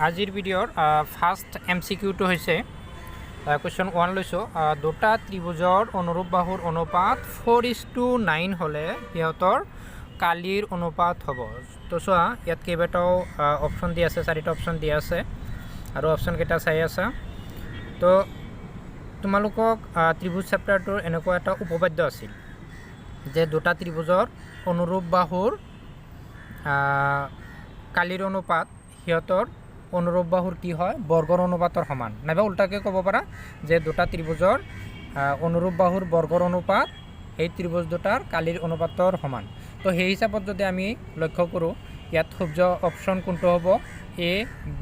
আজিৰ ভিডিঅ'ৰ ফাৰ্ষ্ট এমচিকিউটো হৈছে কুৱেশ্যন ওৱান লৈছোঁ। দুটা ত্ৰিভুজৰ অনুৰূপ বাহুৰ অনুপাত 4:9 হ'লে সিহঁতৰ কালিৰ অনুপাত হ'ব। তো চোৱা, ইয়াত কেইবাটাও অপশ্যন দি আছে, চাৰিটা অপশ্যন দিয়া আছে আৰু অপশ্যনকেইটা চাই আছা। তো তোমালোকক ত্ৰিভুজ চেপ্টাৰটোৰ এনেকুৱা এটা উপপাদ্য আছিল যে দুটা ত্ৰিভুজৰ অনুৰূপ বাহুৰ কালিৰ অনুপাত সিহঁতৰ অনুৰূপ বাহুৰ কি হয়, বৰ্গৰ অনুপাতৰ সমান। নাইবা উল্টাকৈ ক'ব পাৰা যে দুটা ত্ৰিভুজৰ অনুৰূপ বাহুৰ বৰ্গৰ অনুপাত সেই ত্ৰিভুজ দুটাৰ কালিৰ অনুপাতৰ সমান। তো সেই হিচাপত যদি আমি লক্ষ্য কৰোঁ, ইয়াত শুদ্ধ অপশ্যন কোনটো হ'ব? এ,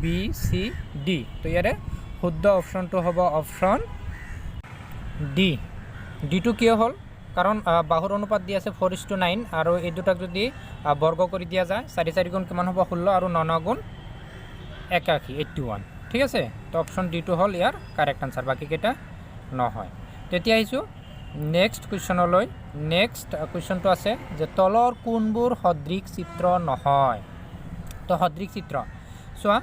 বি, চি, ডি। তো ইয়াৰে শুদ্ধ অপশ্যনটো হ'ব অপশ্যন ডি। ডিটো কিয় হ'ল? কাৰণ বাহুৰ অনুপাত দি আছে 4:9 আৰু এই দুটাক যদি বৰ্গ কৰি দিয়া যায়, চাৰি চাৰি গুণ কিমান হ'ব? 16 আৰু ন ন গুণ 81, 81। ঠিক আছে। তো অপশ্যন ডিটো হ'ল ইয়াৰ কাৰেক্ট আনচাৰ, বাকীকেইটা নহয়। তেতিয়া আহিছোঁ নেক্সট কুৱেশ্যনলৈ। নেক্সট কুৱেশ্যনটো আছে যে তলৰ কোনবোৰ সদৃশ চিত্ৰ নহয়? তো সদৃশ চিত্ৰ চোৱা,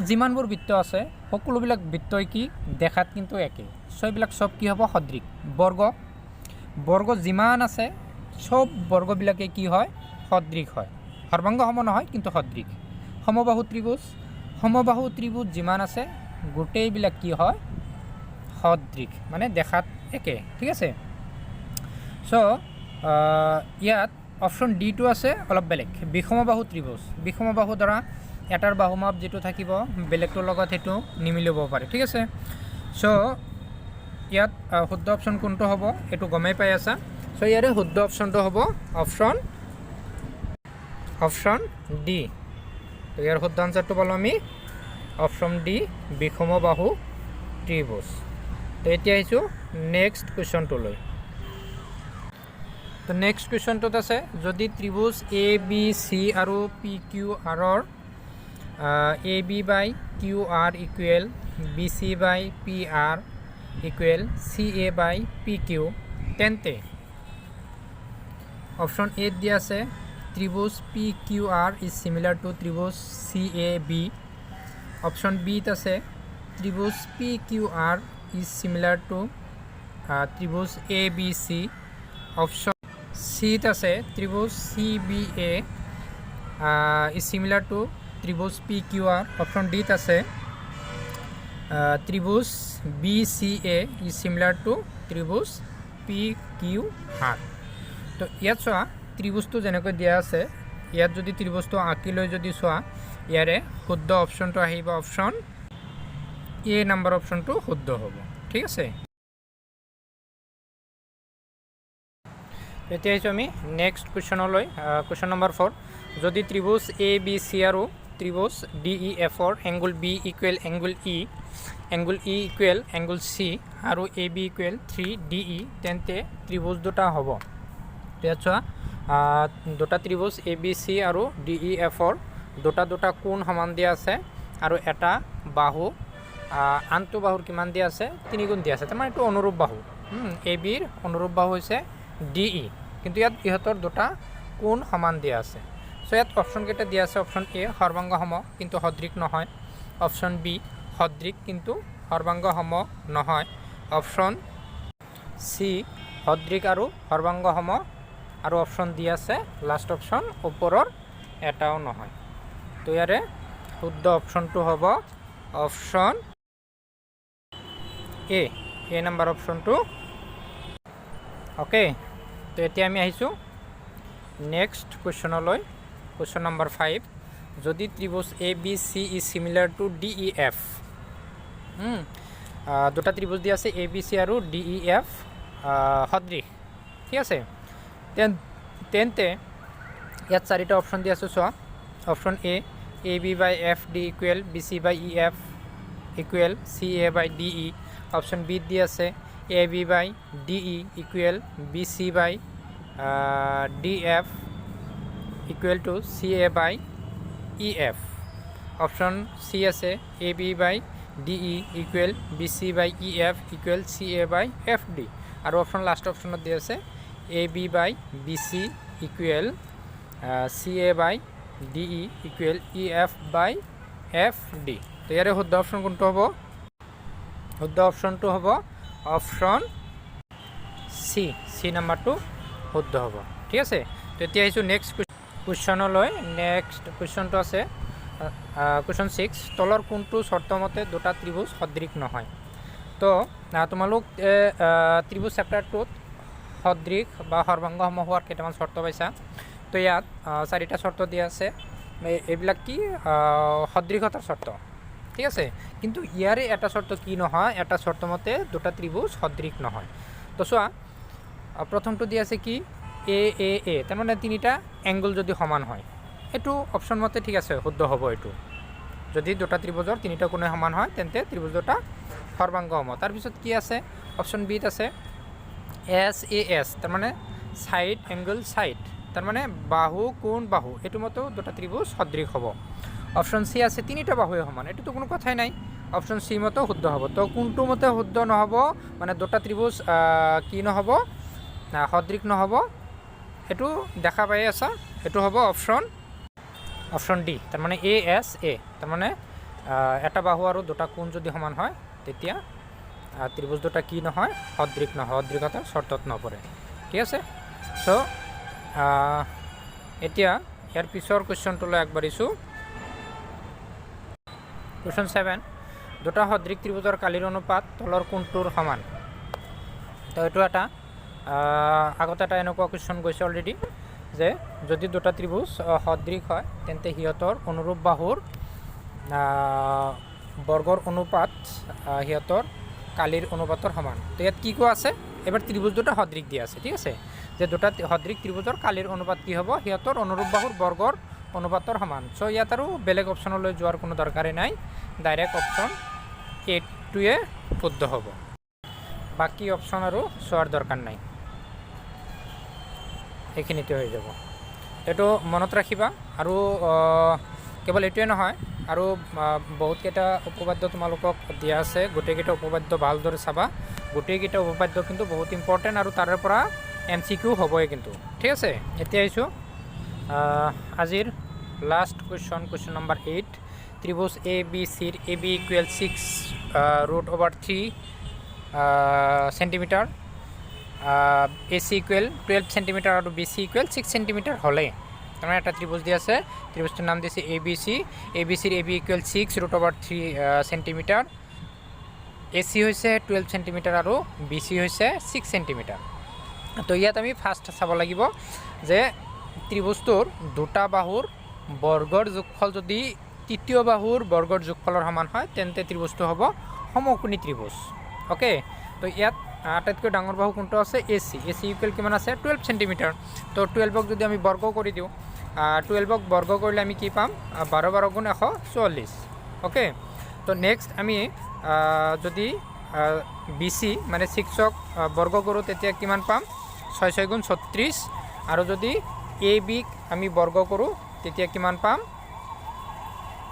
যিমানবোৰ বৃত্ত আছে সকলোবিলাক বৃত্তই কি দেখাত কিন্তু একেই। চ' এইবিলাক চব কি হ'ব? সদৃশ। বৰ্গ, বৰ্গ যিমান আছে চব বৰ্গবিলাকে কি হয়? সদৃশ হয়। সৰ্বাংগ সম নহয়, কিন্তু সদৃশ। সমবাহু ত্ৰিভুজ, সমবাহু ত্ৰিভুজ যিমান আছে গোটেইবিলাক কি হয়? সদৃশ, মানে দেখাত একে। ঠিক আছে। চ' ইয়াত অপশ্যন ডিটো আছে অলপ বেলেগ, বিষমবাহু ত্ৰিভুজ। বিষমবাহু ধৰা এটাৰ বাহুমাপ যিটো থাকিব, বেলেগটোৰ লগত সেইটো নিমিলিব পাৰে। ঠিক আছে। চ' ইয়াত শুদ্ধ অপশ্যন কোনটো হ'ব, এইটো গমেই পাই আছা। চ' ইয়াৰে শুদ্ধ অপশ্যনটো হ'ব অপশ্যন অপশ্যন ডি। তো ইয়াৰ শুদ্ধ আনচাৰটো পালোঁ আমি অপশ্যন ডি, বিষমবাহু ত্ৰিভুজ। তো এতিয়া আহিছোঁ নেক্সট কুৱেশ্যনটোলৈ। তো নেক্সট কুৱেশ্যনটোত আছে, যদি ত্ৰিভুজ এ বি চি আৰু পি কিউ আৰৰ AB by QR equal BC by PR equal CA by PQ, তেন্তে অপশ্যন এত দিয়া আছে ত্ৰিভুজ PQR is similar to ত্ৰিভুজ CAB. Option বিত আছে ত্ৰিভুজ PQR is similar to ত্ৰিভুজ এ বি চি। অপশ্যন চিত আছে ত্ৰিভুজ CBA is similar to ত্ৰিভুজ পি কিউ আৰ। অপশ্যন ডিত আছে ত্ৰিভুজ BCA is similar to ত্ৰিভুজ পি কিউ আৰ। তো ইয়াত চোৱা, ত্ৰিভুজটো যেনেকৈ দিয়া আছে, ইয়াত যদি ত্ৰিভুজটো আঁকি লৈ যদি চোৱা, ইয়াৰে শুদ্ধ অপশ্যনটো আহিব অপশ্যন এ নাম্বাৰ অপশ্যনটো শুদ্ধ হ'ব। ঠিক আছে। এতিয়া আহিছোঁ আমি নেক্সট কুৱেশ্যনলৈ, কুৱেশ্যন নম্বৰ 4। যদি ত্ৰিভুজ এ বি চি আৰু ত্ৰিভুজ ডি ই এফৰ angle B equal angle E, angle E equal angle C আৰু AB equal 3 DE, তেন্তে ত্ৰিভুজ দুটা হ'ব। ইয়াত চোৱা, দুটা ত্ৰিভুজ এ বি চি আৰু ডি ই এফৰ দুটা দুটা কোণ সমান দিয়া আছে আৰু এটা বাহু আনটো বাহুৰ কিমান দিয়া আছে? তিনিগুণ দিয়া আছে। তাৰমানে এইটো অনুৰূপ বাহু। এ বিৰ অনুৰূপ বাহু হৈছে ডি ই, কিন্তু ইয়াত ইহঁতৰ দুটা কোণ সমান দিয়া আছে। চ' ইয়াত অপশ্যনকেইটা দিয়া আছে। অপশ্যন এ, সৰ্বাংগ সম কিন্তু সদৃশ নহয়। অপশ্যন বি, সদৃশ কিন্তু সৰ্বাংগ সম নহয়। অপশ্যন চি, সদৃশ আৰু সৰ্বাংগ সম। আৰু অপশ্যন ডি আছে লাষ্ট অপশ্যন, ওপৰৰ এটাও নহয়। তো ইয়াৰে শুদ্ধ অপশ্যনটো হ'ব অপশ্যন এ, এ নাম্বাৰ অপশ্যনটো। অ'কে, তো এতিয়া আমি আহিছোঁ নেক্সট কুৱেশ্যনলৈ, কুৱেশ্যন নম্বৰ 5। যদি ত্ৰিভুজ ABC is similar to DEF, দুটা ত্ৰিভুজ দি আছে, এ বি চি আৰু ডি ই এফ সদৃশ। ঠিক আছে। তেন্তে ইয়াত চাৰিটা অপশ্যন দি আছোঁ, চোৱা। Option A, AB by FD equal BC by EF equal CA by DE। Option বিত দি আছে AB by DE equal BC by DF equal to CA by EF। Option C আছে AB by DE equal BC by EF equal CA by FD। আৰু option last অপশ্যনত দি আছে AB by BC equal CA by DE equal EF by F D. তো ইয়াৰে শুদ্ধ option কোনটো হ'ব? শুদ্ধ অপশ্যনটো হ'ব অপশ্যন চি। চি নাম্বাৰটো শুদ্ধ হ'ব। ঠিক আছে। তো এতিয়া আহিছোঁ নেক্সট কুৱেশ্যনলৈ। নেক্সট কুৱেশ্যনটো আছে কুৱেশ্যন 6, তলৰ কোনটো চৰ্তমতে দুটা ত্ৰিভুজ সদৃশ নহয়? তো তোমালোক ত্ৰিভুজ চেপ্টাৰটোত সদৃশ বা সৰ্বাংগ সম হোৱাৰ কেইটামান চৰ্ত পাইছা। তো ইয়াত চাৰিটা চৰ্ত দিয়া আছে। এইবিলাক কি? সদৃশতাৰ চৰ্ত। ঠিক আছে। কিন্তু ইয়াৰে এটা চৰ্ত কি নহয়? এটা চৰ্ত মতে দুটা ত্ৰিভুজ সদৃশ নহয়। তো চোৱা, প্ৰথমটো দিয়া আছে কি? এ এ এ, তাৰমানে তিনিটা এংগল যদি সমান হয়। এইটো অপশ্যন মতে ঠিক আছে, শুদ্ধ হ'ব এইটো। যদি দুটা ত্ৰিভুজৰ তিনিটা কোণে সমান হয়, তেন্তে ত্ৰিভুজ দুটা সৰ্বাংগ সম। তাৰপিছত কি আছে? অপশ্যন বিত আছে এছ এ এছ, তাৰমানে ছাইড এংগল ছাইড, তাৰমানে বাহু কোণ বাহু। এইটো মতেও দুটা ত্ৰিভুজ সদৃশ হ'ব। অপশ্যন চি আছে তিনিটা বাহুৱে সমান। এইটোতো কোনো কথাই নাই। অপশ্যন চি মতেও শুদ্ধ হ'ব। তো কোনটো মতে শুদ্ধ নহ'ব, মানে দুটা ত্ৰিভুজ কি নহ'ব, সদৃশ নহ'ব? সেইটো দেখা পাই আছা, সেইটো হ'ব অপশ্যন অপশ্যন ডি, তাৰমানে এ এছ এ, তাৰমানে এটা বাহু আৰু দুটা কোণ যদি সমান হয়, তেতিয়া ত্ৰিভুজ দুটা কি নহয়? সদৃশ নহয়, সদৃশতাৰ চৰ্তত নপৰে। ঠিক আছে। চ' এতিয়া ইয়াৰ পিছৰ কুৱেশ্যনটোলৈ আগবাঢ়িছোঁ। কুৱেশ্যন 7, দুটা সদৃশ ত্ৰিভুজৰ কালিৰ অনুপাত তলৰ কোনটোৰ সমান? তো এইটো এটা আগতে এটা এনেকুৱা কুৱেশ্যন গৈছে অলৰেডি যে যদি দুটা ত্ৰিভুজ সদৃশ হয়, তেন্তে সিহঁতৰ অনুৰূপ বাহুৰ বৰ্গৰ অনুপাত সিহঁতৰ কালিৰ অনুপাতৰ সমান। তো ইয়াত কি কোৱা আছে? এবাৰ ত্ৰিভুজ দুটা সদৃশ দিয়া আছে। ঠিক আছে, যে দুটা সদৃশ ত্ৰিভুজৰ কালিৰ অনুপাত কি হ'ব? সিহঁতৰ অনুৰূপ বাহুৰ বৰ্গৰ অনুপাতৰ সমান। চ' ইয়াত আৰু বেলেগ অপশ্যনলৈ যোৱাৰ কোনো দৰকাৰেই নাই। ডাইৰেক্ট অপশ্যন এইটোৱে শুদ্ধ হ'ব। বাকী অপশ্যন আৰু চোৱাৰ দৰকাৰ নাই, এইখিনিতে হৈ যাব। এইটো মনত ৰাখিবা। আৰু কেৱল এইটোৱে নহয়, আৰু বহুতকেইটা উপপাদ্য তোমালোকক দিয়া আছে। গোটেইকেইটা উপপাদ্য ভালদৰে চাবা। গোটেইকেইটা উপপাদ্য কিন্তু বহুত ইম্পৰ্টেণ্ট আৰু তাৰে পৰা এমচিকিউ হ'বই কিন্তু। ঠিক আছে। এতিয়া আহিছোঁ আজিৰ last question, question number 8। ত্ৰিভুজ A B চিৰ AB equal 6 root over 3 centimeter, AC equal 12 centimeter আৰু BC equal 6 centimeter হ'লে, তাৰমানে এটা ত্ৰিভুজ দি আছে, ত্ৰিভুজটোৰ নাম দিছে এ বি চি। এ বি চিৰ AB equal 6 root over 3 centimeter, AC হৈছে 12 চেণ্টিমিটাৰ আৰু বি চি হৈছে 6 চেণ্টিমিটাৰ। তো ইয়াত আমি ফাৰ্ষ্ট চাব লাগিব যে ত্ৰিভুজটোৰ দুটা বাহুৰ বৰ্গৰ যোগফল যদি তৃতীয় বাহুৰ বৰ্গৰ যোগফলৰ সমান হয়, তেন্তে ত্ৰিভুজটো হ'ব সমকোণী ত্ৰিভুজ। অ'কে, তো ইয়াত আটাইতকৈ ডাঙৰ বাহু কোনটো আছে? এ চি। এ চি ইকুৱেল কিমান আছে? 12 চেণ্টিমিটাৰ। তো 12ক যদি আমি বৰ্গ কৰি দিওঁ, 12ক বৰ্গ কৰিলে আমি কি পাম? 12 12 গুণ 144। অ'কে, তো নেক্সট আমি যদি বি চি মানে 6ক বৰ্গ কৰোঁ, তেতিয়া কিমান পাম? ছয় ছয় গুণ 36। আৰু যদি এ বিক আমি বৰ্গ কৰোঁ, তেতিয়া কিমান পাম?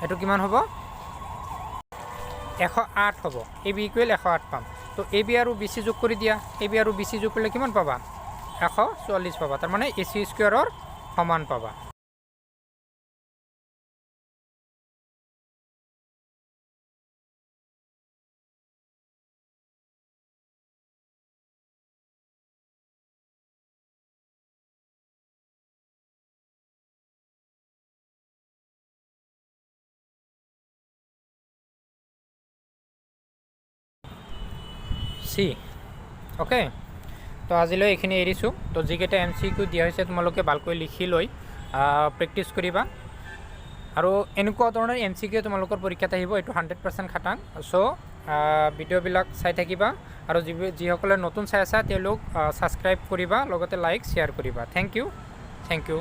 এইটো কিমান হ'ব? 108 হ'ব। এ বি ইকুৱেল 108 পাম। তো এ বি আৰু বি চি যোগ কৰি দিয়া। এ বি আৰু বি চি যোগ কৰিলে কিমান পাবা? 144 পাবা। তাৰমানে এ চি স্কুৱেৰৰ সমান পাবা। চি। অ'কে, তো আজিলৈ এইখিনি এৰিছোঁ। তো যিকেইটা এমচিকিউ দিয়া হৈছে, তোমালোকে ভালকৈ লিখি লৈ প্ৰেক্টিছ কৰিবা আৰু এনেকুৱা ধৰণৰ এমচিকিউ তোমালোকৰ পৰীক্ষাত আহিব, এইটো 100% খাটাং। চ' ভিডিঅ'বিলাক চাই থাকিবা আৰু যিসকলে নতুন চাই আছা, তেওঁলোক ছাবস্ক্ৰাইব কৰিবা, লগতে লাইক শ্বেয়াৰ কৰিবা। Thank you, thank you.